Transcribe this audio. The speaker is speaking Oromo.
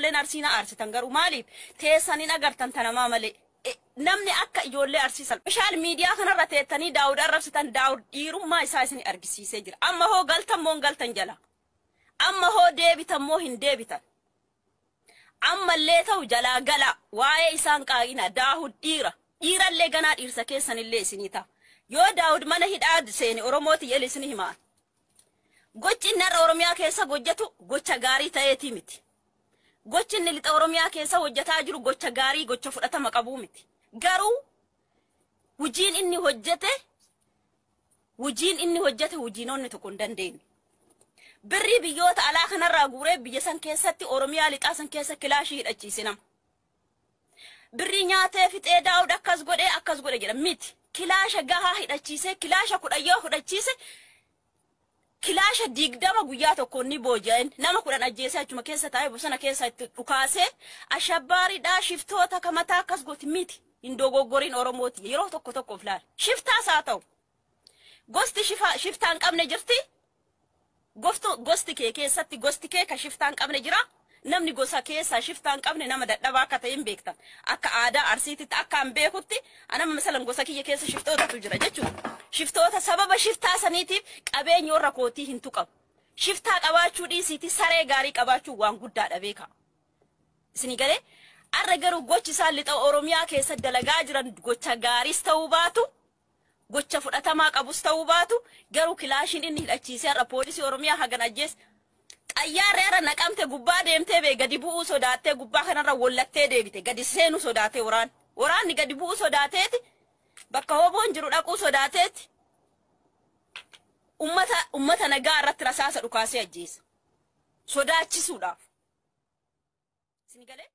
Ijoolleen Arsii na aarsitan garuu maaliif teessaniin agartan tanamaa malee. Namni akka ijoollee Arsii social media kanarra teettanii Daawud arrabsitan, Daawud dhiirummaa isaa isin argisiisee jira. Amma hoo galtan moo hin galtan jala? Amma hoo deebitan moo hin deebitan? Ammallee ta'u jalaa gala, waa'ee isaan qaaqina. Daawud dhiira. Dhiirallee ganaa dhiirsa keessanillee isinii ta'a. Yoo Daawud mana hidhaa seene, Oromooti yeel isin himaa. Gochi inni har'a Oromiyaa keessa hojjetu gocha gaarii ta'eetii miti. Gochi inni lixa Oromiyaa keessa hojjetaa jiru gocha gaarii, gocha fudhatama qabuu miti. Garuu hujiin inni hojjete hujiinonni tokko hin dandeenye. Birrii biyyoota alaa kanarraa guuree biyya san keessatti, Oromiyaa lixaa san keessa kilaashii hidhachiise nama. Birrii nyaatee fixee Daawud akkas godhee akkas godhe jedha miti. Kilaasha gahaa hidhachiisee, kilaasha 10 yoo hidhachiise, kilaasha 20 guyyaa tokko ni booji'an. Nama 10 ajjeesee, achuma keessa taa'ee bosona keessa itti dhukaasee ashabbaariidhaa shiftoota kamataa akkas gooti miti. Hin dogoggoriin, Oromooti, yeroo tokko tokko of laala. Shiftaas haa ta'u. Gosti shiftaa hin qabne jirti. Gosti kee keessatti gosti kee ka shiftaa hin qabne jira. Namni gosa keessaa shiftaa hin qabne nama dadhabaa akka ta'e hin beektan. Akka aadaa Arsiititti, akka an beekutti, anama masalan gosa kiyya keessa shiftootatu jira jechuudha. Shiftoota sababa shiftaa saniitiif qabeenya warra kootii hin tuqamu. Shiftaa qabaachuu dhiisiiti, saree gaarii qabaachuu waan guddaadha, beeka. Isinii galee? Arra garuu gochi isaan lixa Oromiyaa keessa dalagaa jiran gocha gaariis ta'uu baatu, gocha fudhatamaa qabus ta'uu baatu, garuu kilaashiin inni hidhachiisee har'a poolisii Oromiyaa hagan ajjees, xayyaarri har'a Naqamte gubbaa deemtee bee gadi bu'uu sodaattee gubbaa kanarra wollattee deebite, gadi seenuu sodaatee, waraanni gadi bu'uu sodaateeti, bakka hoboon jiru dhaquu sodaateeti, ummata nagaa irratti rasaasa dhukaasee ajjeesa sodaachisuudhaaf. Isin galee?